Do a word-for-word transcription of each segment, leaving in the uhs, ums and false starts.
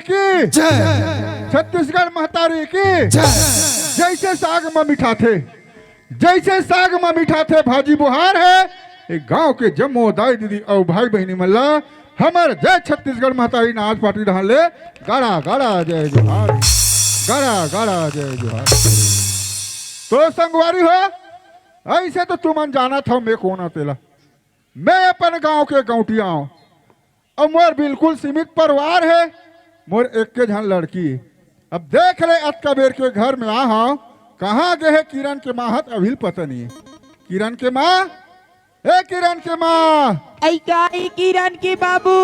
की जय। छत्तीसगढ़ महतारी की जय। जइसे साग म मिठाथे, जइसे साग म मिठाथे भाजी बोहार हे। ए गांव के जम्मो दाई दीदी अउ भाई बहिनी मन ला हमर जय छत्तीसगढ़ महतारी नाच पार्टी डहान ले गाड़ा गाड़ा जय जोहार, गाड़ा गाड़ा जय जोहार। तो संगवारी हो, अइसे तो तुमन जानत हव मैं कोन आंव तेला। मैं अपन गांव के गौंटिया आंव। अउ मोर बिल्कुल सीमित परिवार हे, मोर एक्के झन लड़की हे। अब देख ले, अतका बेर के घर में आ हंव, कहाँ गे हे किरण के माँ, हत अभी ल पता नइ हे। किरण के माँ, ए किरण के माँ। अई का ए किरण के बाबू?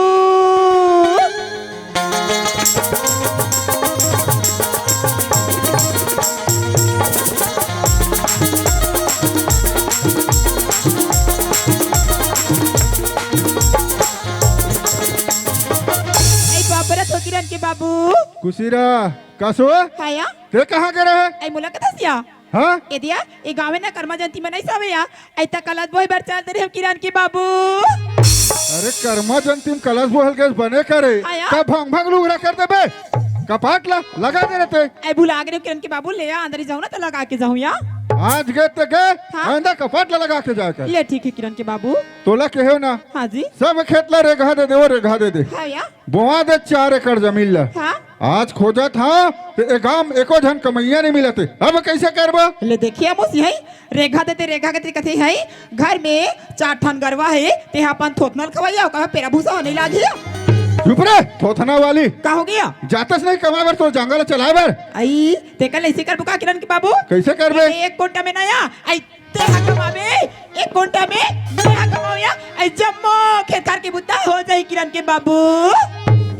अई बाप रे, तो किरण के बाबू। कुसीरा, कसो? हाँ या? ते कहाँ गे रहे? अई मोला कथस या? हाँ? ए दिया, ए गाँव में ना करमा जयंती मनाइस हवे या। अई त कलश बोहे बर चल दे रहे हो किरण के बाबू। अरे करमा जयंती में कलश बोहे ल गेस बने करे। हाँ या? त भंग भंग लुगरा कर देबे। कपाट ला, लगा दे रहे ते। अई भुला गे रहे हो किरण के बाबू, ले आ अंदर जाहूँ ना त लगा के जाहूँ या। आज गे ते गे, हाँ? आइंदा कपाट ला लगा के जाए कर। ले ठीक हे किरण के बाबू। तोला केहेंव ना। हाँ जी। सब खेत ला रेगहा दे दे, ओ रेगहा दे दे। हाँ या। बोवा दे चार एकड़ जमीन ला। हाँ। आज खोजत हंव, ते ए गांव म एको झन कमइया नइ मिलत हे। अब कइसे करबो? ले देखिए मुसी हई, रेगहा दे ते रेगहा दे ते कथे हई, घर में चार ठन गरवा हे, ते हा अपन थोथना ल खवइया, ओकर पेरा भूसा नइ लागही। चुप रे, थोथना वाली। का हो गे? जातस नहीं कमाए बर, तोर जांगर ला चलाए बर। अई, तेकर ले अइसे करबो का किरण के बाबू? कइसे करबे? एक कोंटा में ना या, अई ते हा कमाबे, एक कोंटा में मैं हा कमाहूँ या, अई जम्मो खेत खार के बुता हो जाही किरण के बाबू।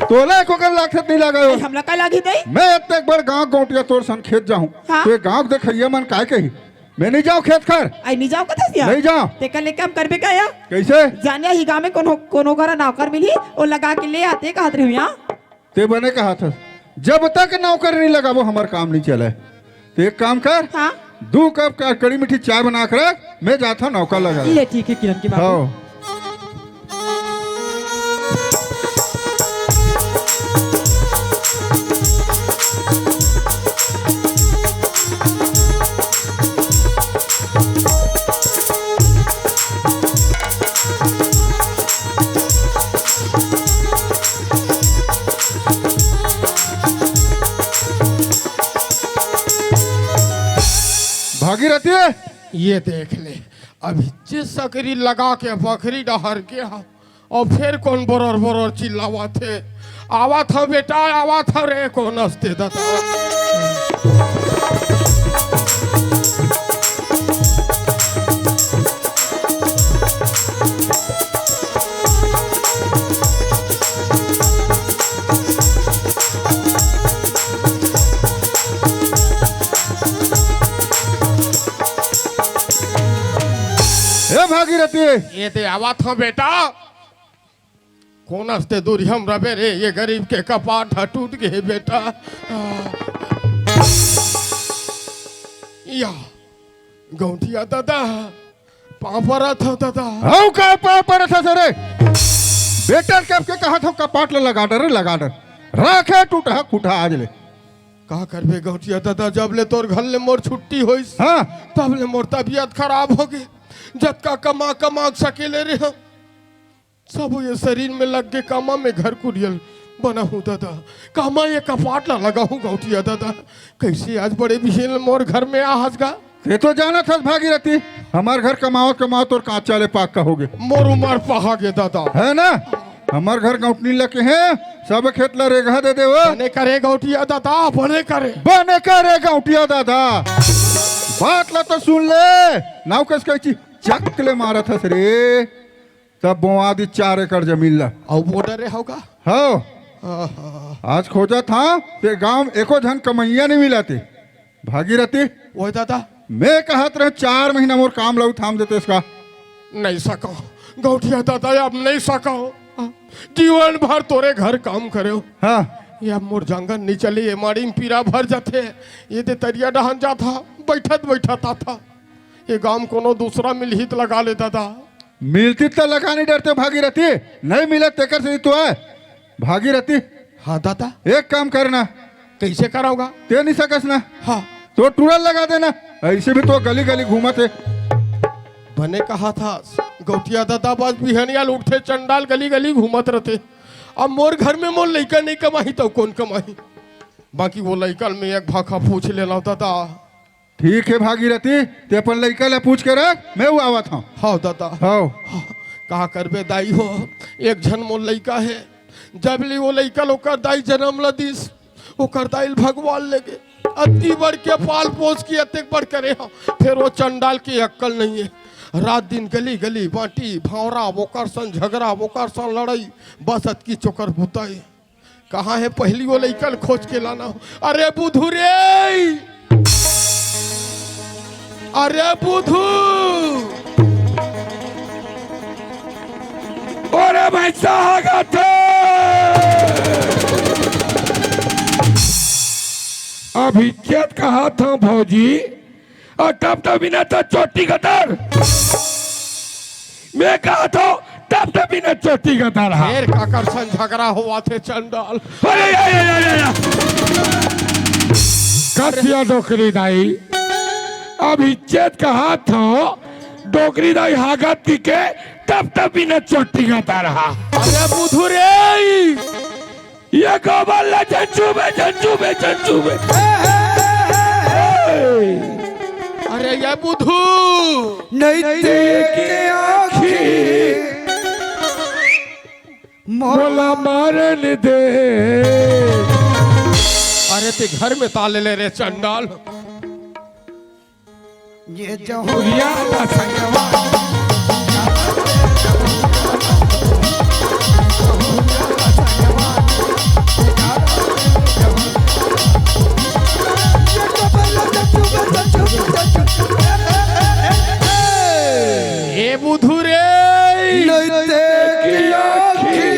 तोला एको कन लागथे त नइ लागे हो। अई हमला का लागही दई? मैं अतेक बड़ गांव गौंटिया तोर सन खेत जाहूँ। हाँ। ते गांव के देखइया मन काय कही? मैं नइ जांव खेत खार। अई नइ जांव कथस या? नइ जांव। तेकर ले काम करबे का या? कइसे? जाने ही गांव में कोनो, कोनो करा नौकर मिलही, ओ लगा के ले आ ते कहत रहेंव या। ते बने कहत हस, जब तक नौकर नइ लगाबो, हमर काम नइ चलय। ते एक काम कर, हाँ। दू कप का कड़ी मीठी चाय बना के रख, मैं जात हंव नौकर लगा। ले ठीक हे किरण के बाबू। हाँ। भागीरथी, ये देख ले, अभी जे सकरी लगा के बखरी डहर गे हा, अउ फेर कोन बरोर बरोर चिल्लावत हे, आवत हंव बेटा, आवत हंव रे, कोन असते ददा। ए भागीरथी। ए ते आवत हंव बेटा। कोन असते दूरिहा म रबे रे, ये गरीब के कपाट ह टूट गे हे बेटा। या, गौंटिया ददा, पाँव परत हंव ददा। हव का पाँव परत हस रे? बेटा के अब के कहत हंव कपाट ल लगा डर, लगा डर। राखे टूटहा खुटहा आज ले। का करबे गौंटिया ददा, जब ले तोर घर ले मोर छुट्टी होइस, हाँ। तब ले मोर तबियत खराब होगे। जतका कमा, कमा के सकेले रेहेंव, सब ये सरीर में लग गे। कामा मैं घर कुरिया ल बनाहूँ ददा, कामा ये कपाट ला लगाहूँ गौंटिया ददा। कइसे आज बड़े बिहेन ल मोर घर में आ हस गा? ते तो जानत हस भागीरथी, हमर घर कमावत कमावत तोर कांचा ले पाक्का होगे। मोर उमर पहा गे ददा। हे ना? हमर घर गौंटनी ल केहेंव, सब खेत ला रेगहा दे देवो। बने करे गौंटिया ददा, बने करे। बने करे गौंटिया ददा। बात ला तो सुन ले, नाव कस कइची चक ले मारत हस रे। तब बोवा दिस चार एकड़ जमीन ला। अउ border ए हव का? हव। आहा। आज खोजत हंव, ते गांव म एको झन कमइया नइ मिलत हे। भागीरथी। ओए ददा। मैं कहत रहेंव चार महीना मोर काम ला थाम देतेस का? नइ सकंव। गौंटिया ददा, अब नइ सकंव। जीवन भर तोरे घर काम करेंव। हाँ। ये अब मोर जांगर नइ चले, ये माड़ी म पीरा भर जाथे। ये दे तरिया डहन जात हंव, बइठत बइठत आत हंव। ये गांव म कोनो दूसरा मिलही त लगा ले ददा। मिलतिस त लगा नइ डरतेंव भागीरथी, नइ मिलत तेकर सेती तो आय। भागीरथी, हाँ दादा। एक काम करना। कइसे करावगा? ते नइ सकस ना। हाँ। तो टूरा ल लगा देना। अइसे भी तो गली गली घूमत हे। बने कहाथस गौटिया दादा, बस बिहनिया ले उठथे चंडाल गली गली घूमत रथे। अब मोर घर में मोर लइका नइ कमाही त कोन कमाही? बाकी वो लइका ल मैं एक भाखा पूछ लेना दादा। ठीक हे भागीरथी, ते अपन लइका ल पूछ के रख, मैं हूँ आवत हँव। हव दादा। हव। का करबे दाई हो, एक झन मोर लइका हे, जब ले वो लइका ल ओकर दाई जनम ल दिस, ओकर दाई ल भगवान लेगे। अति बड़ के पाल पोस के अतेक बड़ करे हँव, फेर वो चंडाल के अक्कल नइ हे। रात दिन गली गली बाँटी, भांवरा, ओकर संग झगरा, ओकर संग लड़ई, बस अतकी चोकर बुता हे। कहाँ हे पहिली वो लइका ल खोज के लाना हो। अरे बुधू रे, अरे बुधू। अरे भैंसा हागथे। अभी चेत कहाथँव भौजी, अउ टप टप बिना त चोटी गतर। मैं कहाथँव टप टप बिना चोटी गतर हा। फेर काकर संग झगरा होवथे चंडाल। अरे या, या, या, या, या। कसिया डोकरी दाई, अभी चेत कहाथँव, डोकरी दाई हागत कि के टप टप बिना चोटी गतर हा। अरे बुधू रे, ये गोबर ला झंझू में, झंझू में, झंझू में। अरे ये बुधू। नइ ते के आँखी मोला मारन दे। अरे ते घर में ताले ले रे चंडाल। ये जहुरिया ला संगवा। ए बुधू रे। नइ ते की आँखी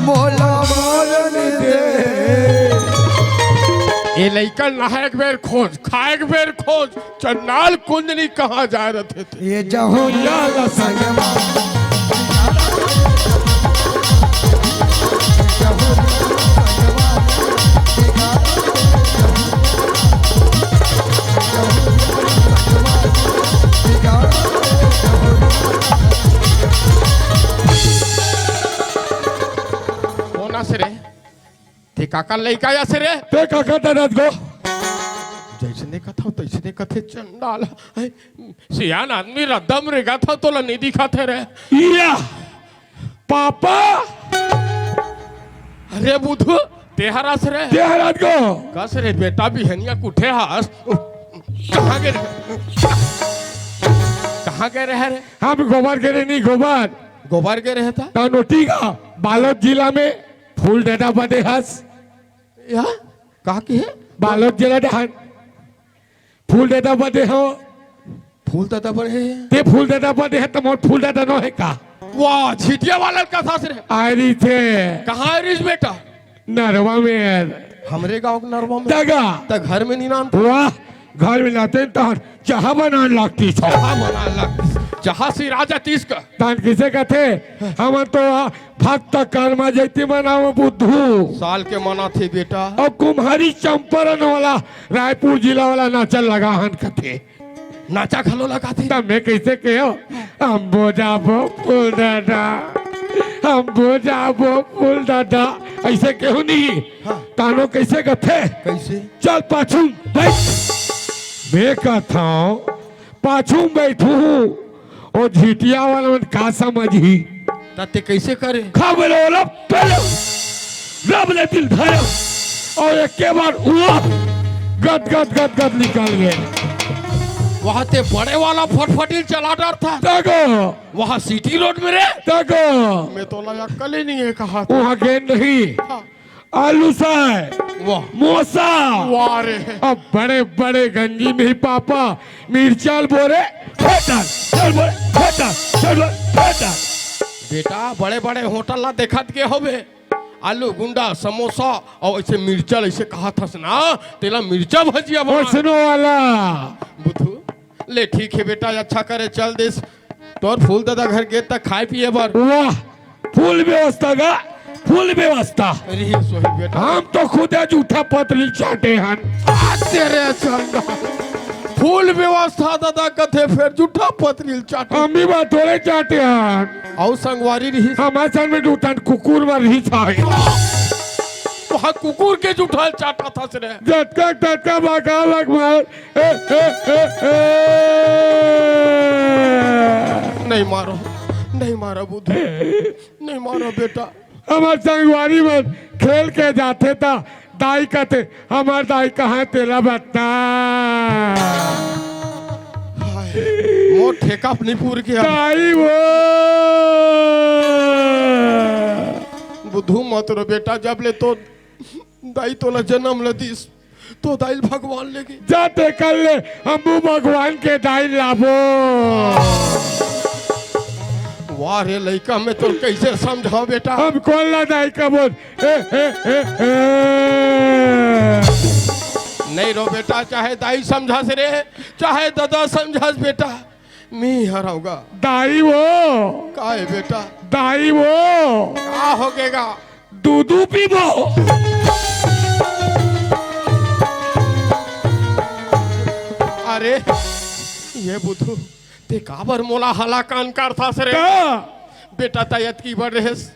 मोला मारन दे। ए लइका ल नहाए के बेर खोज, खाए के बेर खोज, चंडाल कुंजनी कहाँ जाए रथे ते। ये जहुरिया ला संगमा। कोन अस रे? ते काकर लइका अस रे? ते काकर दादा गो? जइसने कथव तइसने कथे चंडाल। हैं? सियान आदमी रद्दा म रेंगथव तोला नइ दिखत हे रे। या! पापा! अरे बुधू, ते हरस रे? ते हरस गो? कस रे बेटा, बिहनिया के उठे हस? कहाँ गे रहे? कहाँ गे रहे रे? हम गोबर गे रहे नहीं, गोबर। गोबर गे रहे था? तनोटी का, बालोद जिला में। फूल डंडा बने हस। या? का के हे? बालोद जिला डहन। फूल डंडा बने हो। फूल डंडा बने हे? ते फूल डंडा बने हे, त मोर फूल डंडा नो हे का? वाह, झिटिया वाला का सास रे। आय रहिस हे। कहाँ आय रहिस बेटा? नरवा में। हमरे गाँव के नरवा में? तगा। त घर में नहीं नान? वाह, घर में लाते तहन चाहा बनान लागतिस। चाहा बनान लागतिस। चाहा सिरा जातिस का। तहन किसे कथे? हमन तो भक्त कर्मा जयती मनाव बुद्धू। साल के मनाथे बेटा। अउ कुम्हारी चंपारण वाला, रायपुर जिला वाला नाचा लगाहन कथे। नाचा घलो लगाथे। त मैं कइसे कहेंव? हम बो जाबो फूल डंडा, हम बो जाबो फूल डंडा, अइसे कहेंव नहीं। हाँ। तहन ओ कइसे कथे? कइसे? चल पाछू बइठ। मैं कथंव, पाछू म बइठहूँ, ओ झिटिया वाला मन का समझही? त ते कइसे करे? खबरो लब पेलो, रब ले दिल धरव, अउ एके बार उआ गद गद गद गद निकल गे। वहाँ ते बड़े वाला फटफटी चला डरथस। तगो। वहाँ सीटी रोड में रे। तगो। मैं तोला अक्कल ही नहीं हे कहा। वहाँ गेंद नहीं। हाँ। आलू साय, वाह। मोसा। वाह रे। अब बड़े बड़े गंजी में ही पापा मिर्चा ल बोरे, होटल, चल बोरे, होटल, चल बोरे, होटल। बेटा, बड़े बड़े होटल ला देखत के होबे, आलू गुंडा, समोसा अउ अइसे मिर्चा ल अइसे कहाथस ना, तेला मिर्चा भजिया बना। ओइसनो वाला। बुधू, ले ठीक हे बेटा, अच्छा करे चल देस। तोर फूल ददा घर गे त खाए पिए बर। वाह, फूल व्यवस्था का फुल व्यवस्था। अरे, सोही बेटा। हम तो खुदे जूठा पतरी चाटे हन। आ, तेरे चंदा। फुल व्यवस्था दादा कथे, फेर जूठा पतरी चाटे। हम भी बात थोड़े चाटे हन। अउ संगवारी रहिस। हमर संग में दू ठन कुकुर मन रहिस हे। वहाँ कुकुर के जूठा चाटा थस रे। जतका ततका बका लग मार। ए, ए, ए, ए। नहीं मारो, नहीं मारो बुधू, नहीं मारो बेटा। हमर संगवारी मन खेल के जाथे त दाई कथे, "हमर दाई कहाँ तेला बता।" हाय, मोर ठेका अपनी पूर के अब। दाई वो। बुधू मत रो बेटा, जब ले तो दाई तोला जन्म ल दिस, तो दाई ल भगवान लेगे। जा तेकर ले, हमू भगवान के दाई लाबो। वाह रे लइका, मैं तो कैसे समझाओ बेटा। हम कोन ला दाई का बोल? ए, ए, ए, ए। नहीं रो बेटा, चाहे दाई समझास रे, चाहे दादा समझास बेटा, मी हरौगा। दाई वो। का है बेटा? दाई वो। का हो गेगा? दूधू पीबो। अरे, ये बुधू, ते काबर मोला हलाकान करथस रे? का? बेटा, तैं अतकी बड़ रहेस,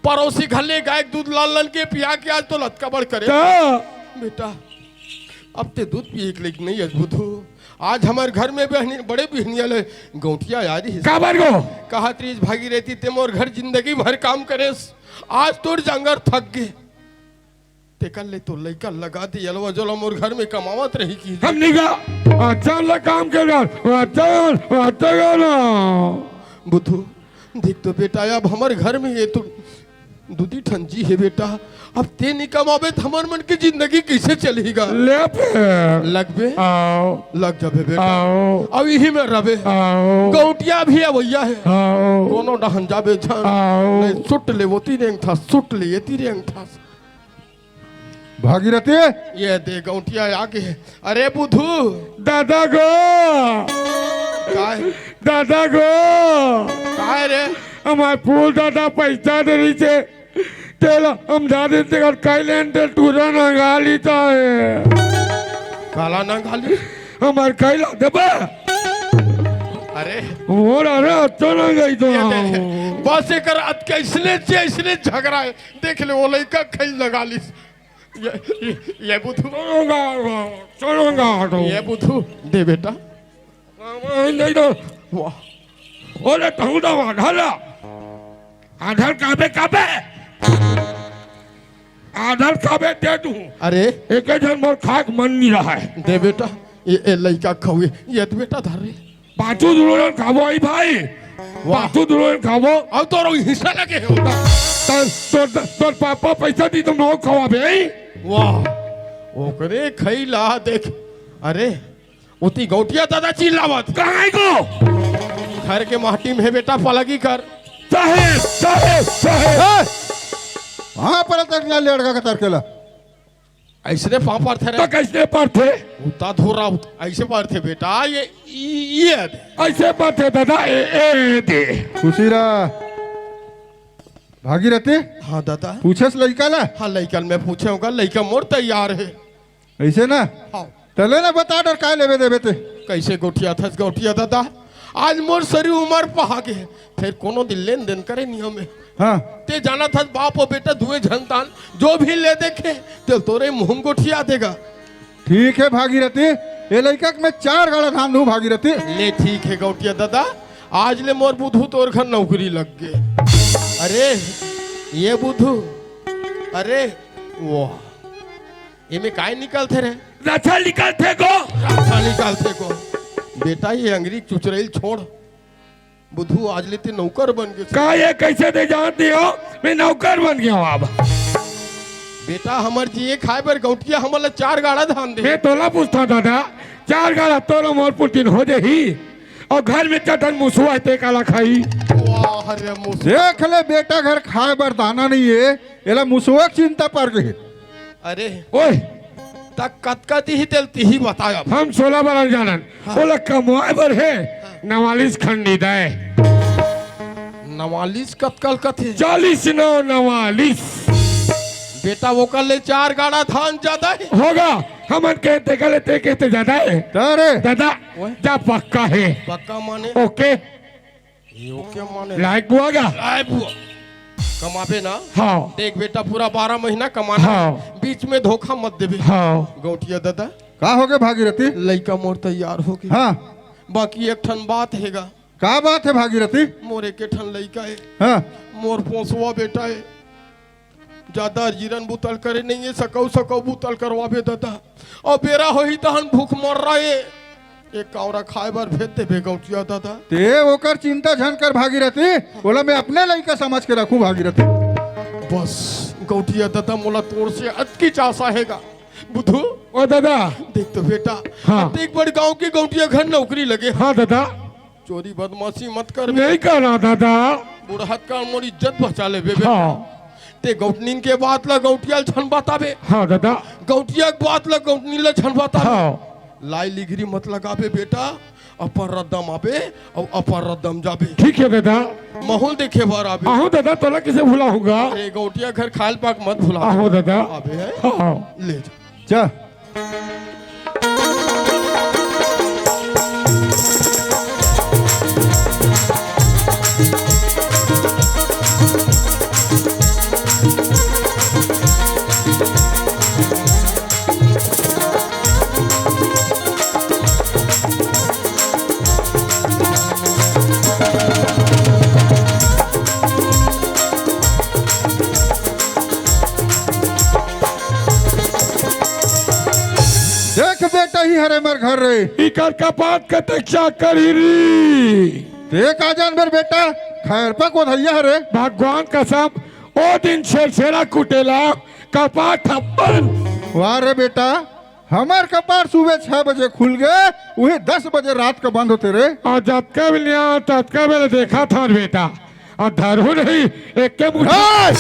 पड़ोसी घर ले गाय के दूध लान लान के पिया के आज तोला अतका बड़ करे। का? बेटा, अब ते दूध पिए के लइक नहीं अस बुधू। आज हमर घर में बहनी, बड़े बिहनिया ले गौंटिया आय रहिस। काबर गो? कहत रहिस, "भागीरथी, ते मोर घर जिंदगी भर काम करेस, आज तोर जांगर थक गे।" तेकर ले तो लइका लगा दे, अलवा जोला मोर घर में कमावत रही की। हम नहीं गा, अच्छा वाला काम के गा, अच्छा, अच्छा गाना। बुधू, देख तो बेटा, अब हमर घर में ये तो दूधी ठन जी हे बेटा, अब ते नहीं कमाबे त हमर मन के जिंदगी कैसे चलेगा? ले पे। लगबे? आओ। लग जाबे बेटा। आओ। अब यही में रहबे। आओ। गौंटिया भी अवैया हे। आओ। कोनो डहन जाबे झन। आओ। नहीं, सुट ले ओती रेंगथस, सुट ले एती रेंगथस। भागीरथी। ये दे गौंटिया आगे। अरे बुधू। दादा गो। काय? दादा गो। काय रे? हमर फूल दादा पैसा दे रहिसे। तेला हम दादे ते कर कैलेंडर टूरा नंगा लीता है। काला नंगा ली? हमर कैला देबा? अरे। मोर अरे अच्छा नंगाई तो ये दे। बस एकर अत कैसने से ऐसने झगड़ा है। देख ले, वो लइका खैल लगा लिस। ये, ये, ये बुधू। चलो गाड़ो, चलो गाड़ो। ये बुधू, दे बेटा। नहीं, नहीं दो। वाह। ओले तहु दो आधार ला। आधार काबे, काबे? आधार काबे दे तू। अरे। एक झन मोर खाक मन नहीं रहा है। दे बेटा, ये, ये लइका खवे, ये तो बेटा धर रे। पाछू दुलोरन खाबो आई भाई। वाह। पाछू दुलोरन खाबो। अब तोर हिस्सा लगे हो। तोर, तोर, तोर पापा पैसा दी तो नौ खवाबे आई। वाह। ओकरे खैला देख। अरे, ओती गौंटिया दादा चिल्लावत। कहाँ है को? घर के माटी में हे बेटा, पलगी कर। साहेब, साहेब, साहेब। ए! वहाँ पर तक ना लड़का का तरकेला। ऐसने पाँव परथे रे। त कैसने परथे? उता धोरा उत-, ऐसे परथे बेटा, ये, ये, ये दे। ऐसे परथे दादा, ए, ए दे। खुशी रह। भागीरथी? हाँ दादा। पूछेस लइका ला? हाँ, लइका ल मैं पूछे हँव गा, लइका मोर तैयार हे। ऐसे ना? हाँ। तले ना बता डर काय लेबे देबे ते। कैसे गौंटियाथस गौंटिया दादा? आज मोर सरी उमर पहा गे, फेर कोनो दिन लेन देन करे नहीं हमें। हाँ। ते जानथस बाप अउ बेटा दुए झन तान, जो भी ले देखे, ते तोरे मुँह गोठिया देगा। ठीक हे भागीरथी, ए लइका के मैं चार गाड़ा धान दूँ भागीरथी। ले ठीक हे गौंटिया दादा, आज ले मोर बुधू तोर घर नौकरी लग गे। अरे, ये बुधू, अरे, वाह, एमे काय निकलथे रे? रछा निकलथे गो। रछा निकलथे गो। बेटा, ये अंगरी चुचरइल छोड़। बुधू, आज ले ते नौकर बन गे। का ये कैसे दे जानत नहीं हो? मैं नौकर बन गया हूँ अब। बेटा, हमर जिए खाए बर गौंटिया हमन ला चार गाड़ा धान दे। मैं तोला पूछता दादा, चार गाड़ा तोर मोर पुरती हो जाही? अउ घर में चटन मुसवा हे, ते काला खाही? वाह रे मुसवा। देख ले बेटा, घर खाए बर दाना नहीं हे, एला मुसवा के चिंता पर गे हे। अरे, ओए। त कतका दिही तेल तिही बताय अब। हम सोला बर जानन। हाँ। ओला कमवाए बर हे, हाँ। नवालिस खंडी दे। नवालिस कतका ल कथे? चालीस नौ नवालिस। बेटा, ओकर ले चार गाड़ा धान जादा हे। होगा, हमन के तेकर ले ते के ते जादा हे। अरे। दादा, ओए। जा पक्का हे। पक्का माने? ओके। ये ओके माने? लायक बुआ गा? लायक बुआ। कमाबे ना? हाँ। देख बेटा, पूरा बारह महीना कमाना। हाँ। बीच में धोखा मत देबे। हाँ। गौटिया दादा। का होगे भागीरथी? लइका मोर तैयार होगे। हाँ। बाकी एक ठन बात हे गा। का बात हे भागीरथी? मोर एके ठन लइका हे। हाँ। मोर पोसवा बेटा हे। जादा जिरन बुता ल करे नइ हे, सकऊ सकऊ बुता ल करवाबे दादा। अउ बेरा होही तहन भूख मर रहा हे। एक कावरा खाए बर भेज देबे गौटिया दादा। ते ओकर चिंता झन कर भागीरथी, ओला मैं अपने लइका समझ के रखूं भागीरथी। बस गौटिया दादा, मोला तोर से अतकीच आसा हे गा। बुधू। ओ दादा। देख तो बेटा, हाँ। अतेक बड़ गांव के गौटिया घर नौकरी लगे। हाँ दादा। चोरी बदमाशी मत कर। नइ करंव दादा। बुढ़त काल मोर इज्जत बचा लेबे बेटा। हाँ। ते गौटनिन के बात ला गौटिया ल झन बताबे। हाँ दादा। गौटिया के बात ला गौटनिन ला झन बताबे। हाँ। लाई लिगरी मत लगाबे बेटा। अपन रद्दम आबे अउ अपन रद्दम जाबे। ठीक हे दादा। महूं ल देखे बर आबे। आहूं दादा, तोला कइसे भुलाहूं गा? अरे गौटिया घर खायल पाक मत भुला। आहूं दादा। आबे हे। हाँ। ले जा। जा। देख बेटा, इही हरे मोर घर रे। इकर कपाट के ते का करही री? ते का जानबे रे बेटा, खैर पा कोधइया हरे। भगवान कसम, ओ दिन छेरछेरा कुटेला, कपाट थप्पड़। वाह रे बेटा, हमर कपाट सुबह छह बजे खुल गे, उही दस बजे रात के बंद होथे रे। अउ जतका बेर लिया, ततका बेर देखत हंव बेटा, अउ धरहूं नहीं, एके मुट्ठी। ए!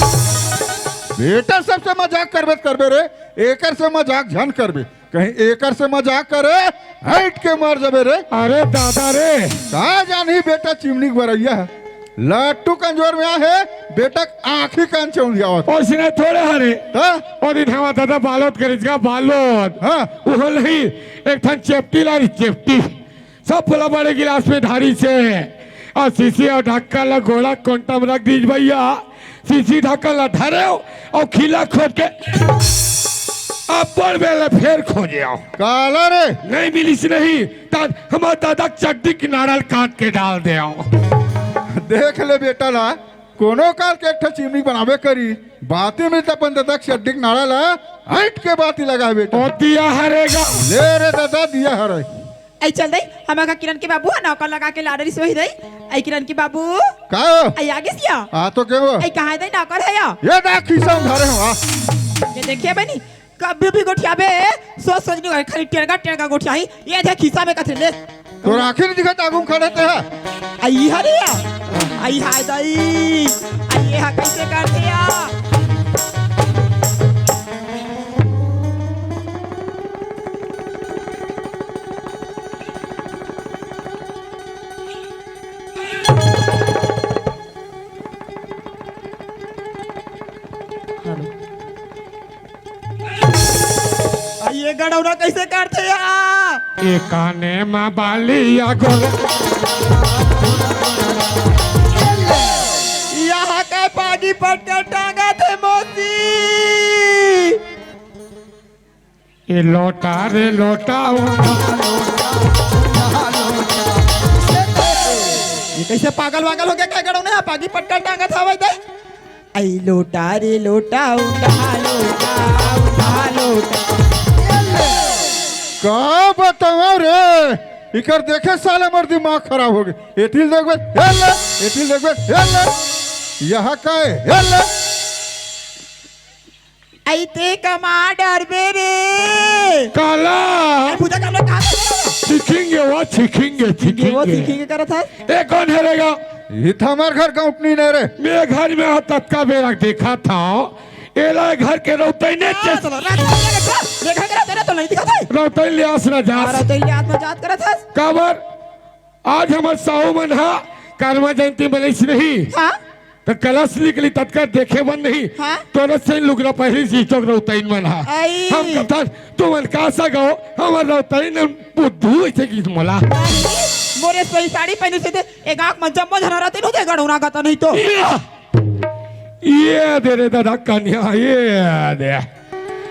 बेटा, सबसे मजाक करबे त करबे रे, एकर से मजाक झन करबे। कहीं एकर से मजाक करे, हट के मर जाबे रे। अरे दादा रे। का जानही बेटा, चिमनी के बरइया हे। लट्टू कमजोर में आहे, बेटा के आँखी कान चौंधियावत। ओइसने थोड़े हरे। हाँ? ओ दिन हमर दादा बालोद करिस गा, बालोद। हाँ। उहो नहीं, एक ठन चेपटी लारिस, चेपटी। सब पोला बड़े गिलास में ढारिस हे। अउ शीशी अउ ढक्कन ला गोड़ा कोंटा में रख दीस भइया। शीशी ढक्कन ला धरेंव अउ खीला खोद के अब्बड़ बेर ले फेर खोजेंव। काला रे? नइ मिलिस नहीं, त हमर दादा के चड्डी के नाड़ा ल काट के डाल देंव। देख ले बेटा ला, कोनो काल के एक ठो चिमनी बनाबे करी, बाती में त अपन दादा के चड्डी के नाड़ा ला हट के बाती लगाबे बेटा। ओ दिया हरे गा। ले रे दादा, दिया हरे। अई चल दई, हमर घर किरन के बाबू ह नौकर लगा के लाडरी सोही दई। अई किरन के बाबू। का हो? अई आगे सिया। आ तो के हो? अई कहाँ हे दई नौकर हे या? ये देख खीसा में धरे हंव, आ। ये देखिए बनी, कभी भी गोठियाबे, सोच सोच नहीं, खाली टेड़गा टेड़गा गोठियाही। ये देख खीसा में कथे ले। तोर आँखी नइ दिखत आगू में खड़े ते हा? अई हरे या। अई हाय दई। अई ये हा कइसे करथे या? हेलो। अई ये गड़ौना कइसे करथे या? ए काने मा बाली या गोल। यहाँ का पागी पटका टांगथे मौसी। ए लोटा रे लोटा, उठा लोटा, उठा लोटा। ये कइसे पागल वागल होगे, काय गड़ौना हे, पागी पटका टांगत हवय दे। अई लोटा रे लोटा, उठा लोटा, उठा लोटा। का बतावंव रे, इकर देखे साले मोर दिमाग खराब होगे। एती ल देखबे, ए ले, एती ल देखबे, ए ले। यहाँ का हे, ए ले। अई ते कमा डरबे रे। काला? अरे पूजा करना कहाँ से? सीखेंगे वो, सीखेंगे, ये वो सीखेंगे। सीखेंगे करत हस? ए कोन हे रे गा? ये तो हमर घर गौटनी नहीं रे। मैं घर में हंव, ततका बेरा देखत हंव। एला घर के रौतई ने हाँ, चेत। चलो, रात में देखा, देखा करत हे रे, तो नहीं दिखत हे। रौतई लियास ना जास। हाँ, रौतई लियास ना जास करत हस। काबर? आज हमर साहू मन ह कर्मा जयंती मनइस नहीं। हाँ? त कलश निकली ततका देखे बर नहीं। हाँ? तोरे से लुगरा पहिरी जीचोक रौतइन मन हा। आई। हम कथन, तुमन का सगा हो, हमर रौतइन बुद्धू अइसे किहिस मोला। अरे, मोरे सही साड़ी पहिने से दे, एक आँख म जम्मो झन रतिन हो दे, गड़ौना गता नहीं तो। या! ये दे रे दादा कन्या, ये दे।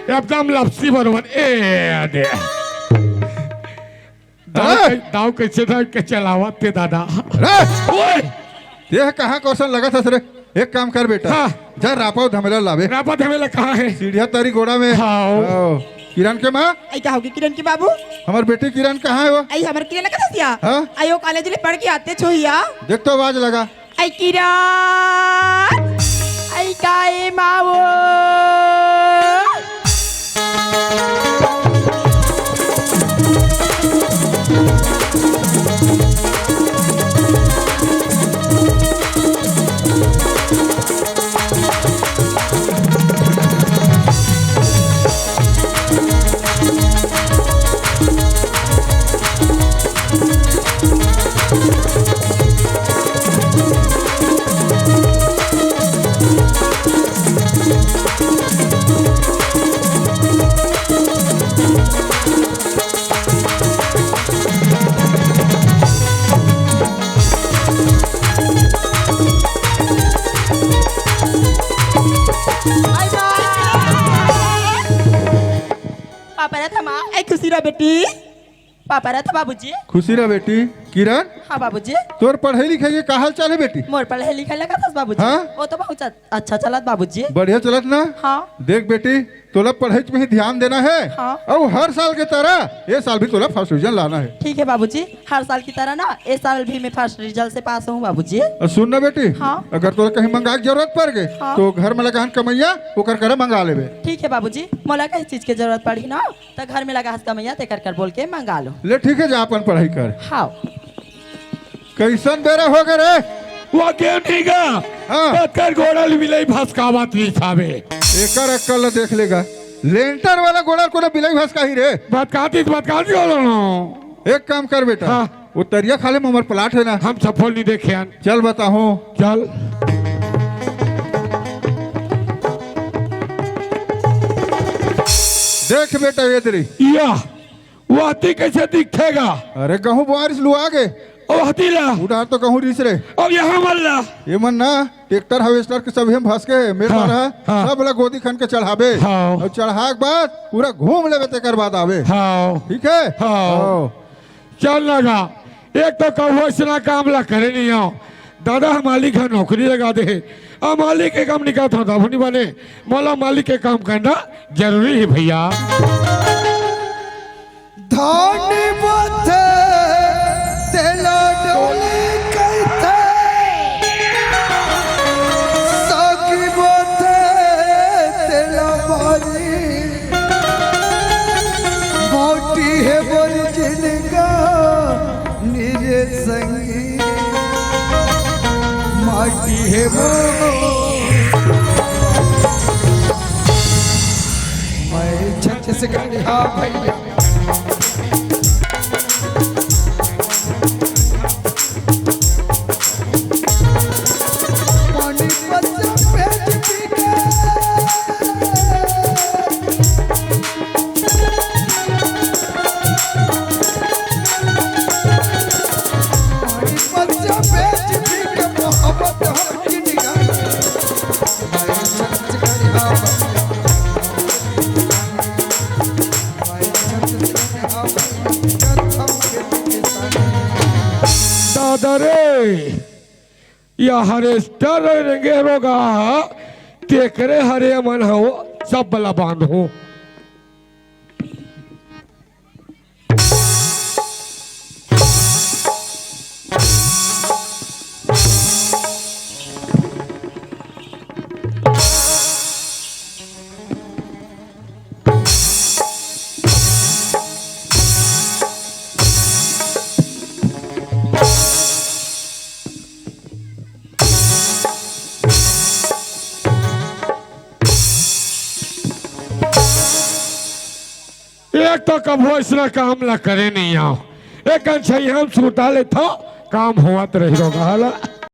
एकदम लपसी बरोबर, ए दे। दाव अरे! कै-, दाव कइसे ढंग के चलावत ते दादा? अरे! ओए! तेह कहाँ कौसन लगत हस रे? एक काम कर बेटा, हाँ। जा रापा अउ धमेला लाबे। रापा धमेला कहाँ हे? सीढ़िया तरी गोड़ा में। हाँ। आओ। किरण के माँ? आई का होगे किरण के बाबू? हमर बेटी किरण कहाँ हे वो? आई हमर किरण का दसिया? हाँ? आई वो कॉलेज ले पढ़ के आते छोहिया। देख तो आवाज लगा। आई किरण, आई का ए मावो। पापा रे थमा। ए खुशी रह बेटी। पापा रे था बाबूजी। खुशी रह बेटी। किरण, हाँ बाबूजी। तोर पढ़ाई लिखाई के का हाल चाल हे बेटी? मोर पढ़ाई लिखाई लगत हस बाबूजी। हाँ? वो तो बहुत अच्छा चलत बाबूजी। बढ़िया चलत ना? हाँ। देख बेटी, तोला पढ़ाई में ही ध्यान देना हे। हाँ। अउ हर साल के तरह ए साल भी तोला फर्स्ट डिवीजन लाना हे। ठीक हे बाबूजी, हर साल की तरह ना ए साल भी मैं फर्स्ट रिजल्ट से पास हूँ बाबूजी। अउ सुन ना बेटी, हाँ। अगर तोला कहीं मंगाए के जरूरत पड़ गे, हाँ। तो घर में लगा हन कमैया, ओकर करा मंगा लेबे। ठीक हे बाबूजी, मोला कहीं चीज के जरूरत पड़ही ना, त घर में लगा हस कमैया, तेकर कर बोल के मंगा लो। ले ठीक हे, जा अपन पढ़ाई कर। हाँ। कइसन बेरा हो गे रे? वो गेम नहीं गा। हाँ। पत्थर गोड़ल मिलई भसकावत रहिस हावे। एकर अक्कल ल देख लेगा। लेंटर वाला गोड़ल कोनो बिलई भसकाही रे। भसकातिस, भसकातिस बोलो ना। एक काम कर बेटा। हाँ। वो तरिया खाले में हमर प्लाट हे ना। हम सफल नहीं देखे हन। चल बताहूँ। चल। देख बेटा ये दरी। या। वो हती कइसे दिखथे गा? अरे गहूं बोआरिस लुआ गे। ओ हती ला। उधार तो गहूं रिस रे। अब यहाँ मन ला। ये मन ना ट्रैक्टर हार्वेस्टर के सब हम भस के मेड़ हाँ, मारा, हाँ। सब ला गोदी खन के चढ़ाबे। हाँ। अउ चढ़ा के बाद पूरा घूम लेबे, तेकर बाद आबे। हाँ। ठीक हे? हाँ। हाँ। चल ना गा, एक तो कहूँ अइसना काम ला करे नहीं आव। दादा ह मालिक ह नौकरी लगा दे हे, अउ मालिक के काम निकालत हव तब नहीं बने। मोला मालिक के काम करना जरूरी हे भैया। धान बोथे तेला डोली कहिथे, साग बोथे तेला बारी। माटी हे मोर जिनगानी रे संगी, माटी हे मोर। मैं छत्तीसगढ़, हाँ भैया। पानी पत्ता पेट पी के। पानी पत्ता पेट पी के मोहब्बत हम की निगाह। दादा रे, या हार्वेस्टर रेंगे रोगा, तेकरे हरे मन हो, सब ला बांधो। एक तो कभू अइसना काम ला करे नहीं आव। एक कन छइहां म सुता लेथव, काम होवत रही रोगा हाला।